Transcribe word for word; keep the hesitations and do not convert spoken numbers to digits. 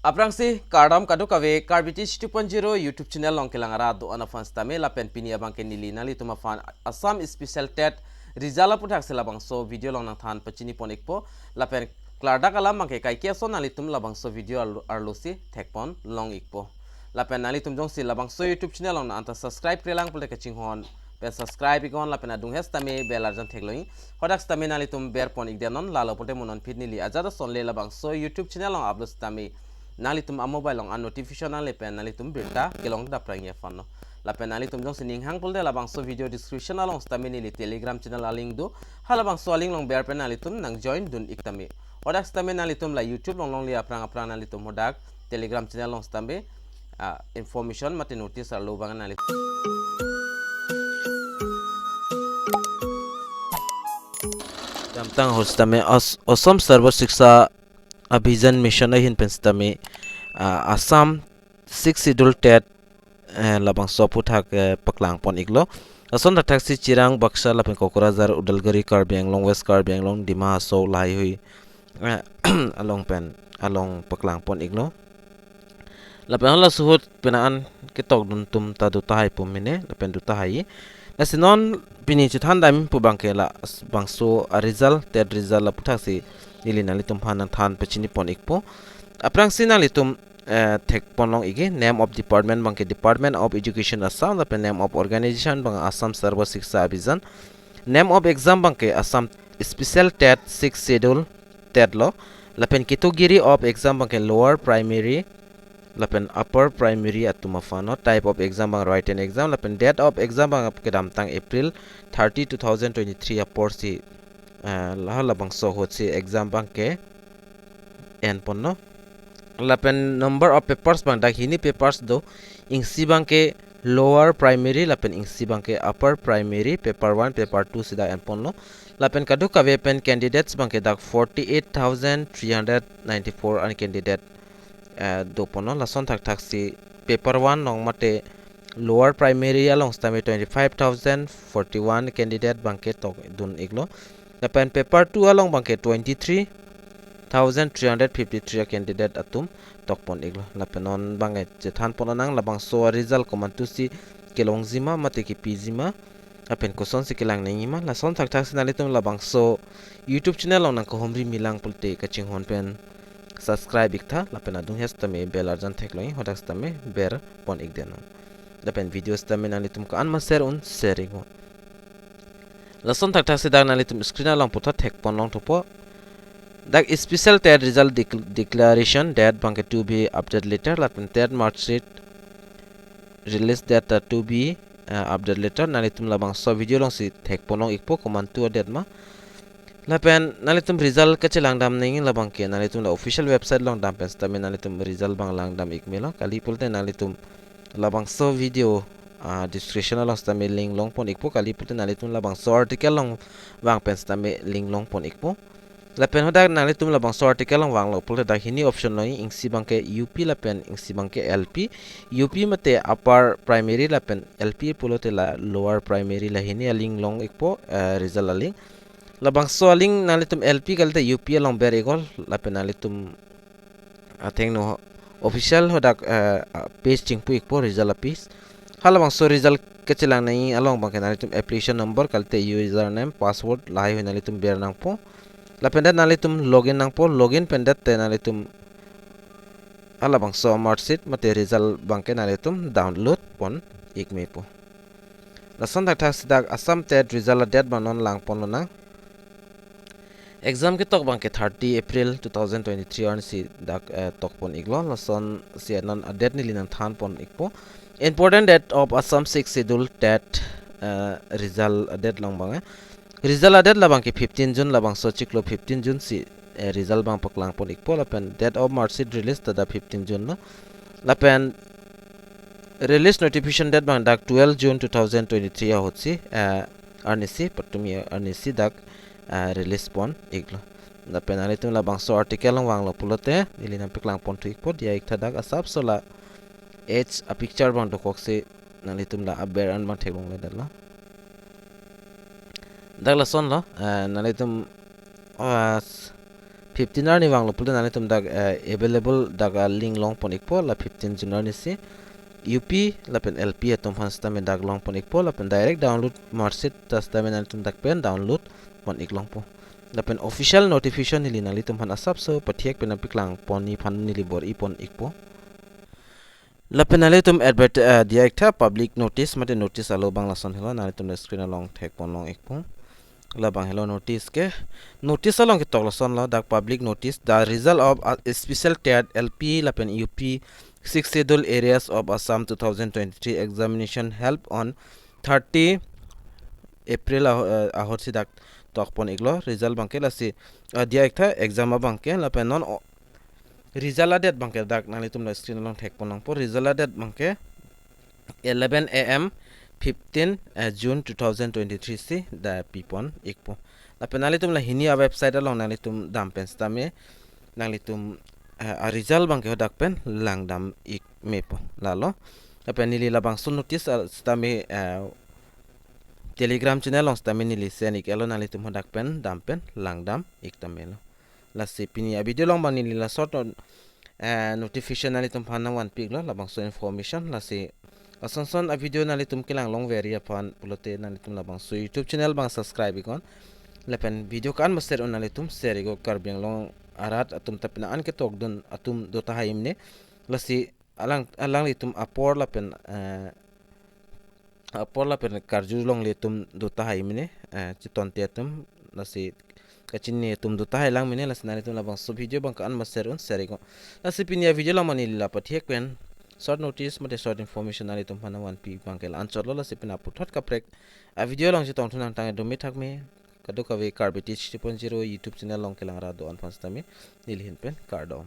Aphrangsi kardom kadokave Karbi Tech two point zero YouTube channel along kelang arat do-an aphan sitame lapen pini abangke neli nanglitum aphan Assam Special TET result aputhaksi labangso video along nangthan pachini pon ikpo lapen klardak alam abangke kaike ason nanglitum labangso video arlo, arlosi thekpon long ikpo. Lapen nanglitum jongsi labangso YouTube channel along anta subscribe krelang pulote kachinghon pen subscribe iknon lapen adung hes tame bell arjan theklong. Hadak sitame nanglitum berpon ikdenon, lalo pulote mo non phit neli ajat ason le labangso YouTube channel along upload sitame nanglitum a mobile along a notification nangle pen nanglitum birta kelong daprang ya fano. Lapen nanglitum jongsi ning hang pulote labangso video description along sitame neli Telegram channel a link do. Halabangso a link along ber pen nanglitum nang join dun ik tame. Hadak sitame nanglitum la YouTube along longle aphrang aphrang nanglitum hadak Telegram channel along sitame, ah, information mate notice arlo abang nangli. Damtang ahut sitame As-, Assam Sarva Shiksha Abhiyan Mission ahin pen sitame, ah, Assam Sixth Schedule TET, eh, labangso aputhak, eh, paklang pon iklo. Lason thakthaksi Chirang, Baksa lapen Kokrajhar, Udalguri, Karbi Anglong, West Karbi Anglong, Dima Hasao lahaihui, eh, along pen, along paklang pon iklo. Lapen hala suhut penang an ketok dun atum ta do tahai pu mene, lapen do tahai. Lasi non pini chethan dam pu abangke labangso a result, TET result aputhaksi neli nanglitum aphan nangthan pachini pon ikpo. Aphrangsi nanglitum, eh, thekpon long ikji, name of department abangke Department of Education Assam, lapen name of organization abang Assam Sarva Shiksha Abhiyan, name of exam abangke Assam Special TET Sixth Schedule TET lo, lapen category of exam abangke lower primary lapen upper primary atum aphan lo, type of exam abang written exam, lapen date of exam abang kedamtang April thirty, two thousand twenty-three aporsi, eh, la halabangso ahutsi exam abangke en ponlo. Lapen number of papers abang dak hini papers do, isi abangke lower primary lapen isi abangke upper primary, paper one, paper two si dak en ponlo. Lapen kadokave pen candidates abangke dak forty-eight thousand three hundred ninety-four an candidate, eh, do ponlo. Lason thakthaksi paper one along mate lower primary along sitame twenty-five thousand forty-one candidate abangke tok dun iklo. Lapen paper two along abangke twenty-three thousand three hundred fifty-three a candidate atum tok pon iklo. Lapen non abangke chethan pon nang labangso a result komantusi kelongji ma mate kepiji ma, lapen kosonsi kelang nangjima, lason thakthaksi nanglitum labangso YouTube channel along nangkehumri milang pulote kachinghon pen subscribe iktha, lapen adung hes tame bell arjan theklong, hadak sitame berpon ikdenon. Lapen video sitame nanglitum ko-an ma share un share iknon. Lason thakthaksi dak nanglitum screen along puthot thekpon long thupo. Dak Special TET result dec-, declaration date abangke to be update later, lapen TET mark sheet release date ta to be, eh, update later. Nanglitum labangso video alongsi thekpon long ikpo komantu a date ma. Lapen nanglitum result kachelang dam nangji abangke nanglitum la official website along dam pen sitame nanglitum result abang lang dam ik melo. Kali pulote nanglitum labangso video, ah, description along sitame link long pon ikpo, kali pulote nanglitum labangso article along vang pen sitame link long pon ikpo. Lapen hadak nanglitum labangso article along vanglo pulote dak hini option lo, isi abangke U P lapen isi abangke L P. U P mate upper primary lapen L P pulote la lower primary, la hini a link long ikpo, eh, result a link. Labangso a link nanglitum L P kalite U P along ber iknon, lapen nanglitum athengno official hadak, eh, page chingpu ikpo, result a page. Halabangso result kachelang nangji along abangke nanglitum application number kalite username, password lahaihui nanglitum ber nangpo. Lapen det nanglitum login nangpo, login pen det te nanglitum halabangso mark sheet mate result abangke nanglitum download pon ik mepo. Lason thakthaksi dak Assam TET result a date abang non lang ponlonang. Exam ketok abangke thirty April two thousand twenty-three arnisi dak, eh, tok pon iklo, lasonsi non a date neli nangthan pon ikpo. Important date of Assam Sixth Schedule TET, eh, result a date along abang, eh. Result a date labangke fifteen June, labangso chiklo fifteen June si, eh, result abang paklang pon ikpo, lapen date of mark sheet release ta dak fifteen June lo. Lapen release notification date abang dak twelve June two thousand twenty-three ahutsi, eh, arnisi, patumi arnisi dak, eh, release pon iklo. Lapen nanglitum labangso article along vanglo pulote neli nangpaklang ponthu ikpo, diya iktha dak asapso la age a picture abang dokoksi nanglitum la aber an abang theklongledetlo. Dak lasonlo, eh, nanglitum, ah, s-, fifteen arni vanglo pulote nanglitum dak, eh, available dak a link longpon ikpo, la fifteen June arnisi U P lapen L P atum aphan sitame dak longpon ikpo, lapen direct download marksheet ta sitame nanglitum dak pen download pon ik longpo. Lapen official notification neli nanglitum aphan asapso pathek pen nangpaklang ponji aphan neli bor-ipon ikpo. Lapen nanglitum advert, eh, diya iktha public notice mate notice alo abang lason helo, nanglitum screen along thekpon long ikpo. Labang helo notice ke, notice along ketok lasonlo, dak public notice, the result of a special TET L P lapen U P six schedule areas of Assam two thousand twenty-three examination held on thirty April aho-, eh, ahorsi dak tokpon iklo, result abangke lasi, eh, diya iktha exam abangke, lapen non o-, result a-date abangke dak nanglitum la screen along thekpon longpo, result a-date abangke eleven A M fifteen, eh, June two thousand twenty-three si dak pipon ikpo. Lapen nanglitum la hini a-website along nanglitum dam pen sitame nanglitum, eh, a-result abangke hadak pen langdam ik mepo lalo. Lapen neli labangso notice, ah, sitame, eh, Telegram channel along sitame neli send ik-etlo, nanglitum hadak pen dam pen langdam ik tame lo. Lasi pini a-video along abang neli la short not-, eh, notification nanglitum aphan nangvanpi iklo, labangso information. Lasi ason son a-video nanglitum kelang longverji aphan pulote nanglitum labangso YouTube channel abang subscribe iknon. Lapen video ko-an ma share un nanglitum share iknon, Karbi Anglong arat atum ta pini an ketokdun atum do tahai mene. Lasi alang, alanglitum apor lapen, eh, apor lapen karjulongle atum do tahai mene, eh, chetonte atum, lasi kachinine atum do tahai lang mene, lasi nanglitum labangso video abang ko-an ma share un share iknon. Lasi pini a-video along abang neli la pathek pen short notice mate short information nanglitum aphan nangvanpi abangke la-anchotlo, lasi pini aputhot kaprek a-video along chetongthu nangtang, dome thakme, kadokave Karbi Teach three point zero YouTube channel along kelang rat do-an aphan sitame neli ahin pen kardom.